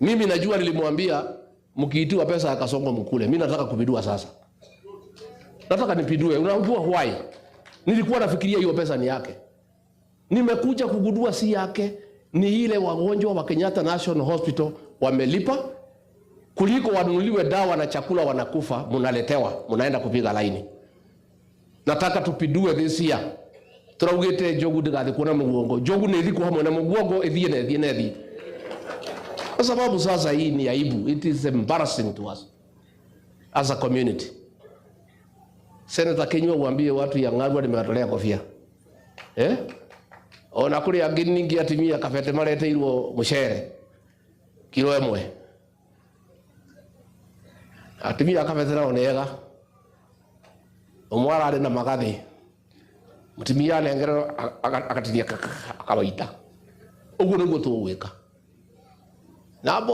Mimi najua nilimwambia mkiitiwa pesa ya Kasongo mkule. Mimi nataka kupindua sasa. Nataka nipindue. Unajua why? Nilikuwa nafikiria hiyo pesa ni yake. Nimekuja kugundua si yake, ni ile wagonjwa wa Kenyatta National Hospital wamelipa kuliko wanunuliwe dawa na chakula wanakufa, munaletewa, munaenda kupiga laini. Nataka tupindue this year. Turaugite njogu ndigathikwo na muguongo. Njogu nĩ ĩthikwo hamwe na muguongo, ĩthiĩ na ĩthiĩ na ĩthiĩ, kwa sababu sasa hii ni aibu. It is embarrassing to us as a community. Senator Kinyua, uambie watu ya Ng'arua nimewatolea kofia, eh? Ona kuri angĩ ningĩ atimia Kabete mareteirwo mucere kilo ĩmwe. Atimia a Kabete nao nĩ ega, ũmwe ararĩ na magathĩ, mũtumia anengererwo agatinia akawaita. Ũguo nĩguo tũgwĩka na mbo.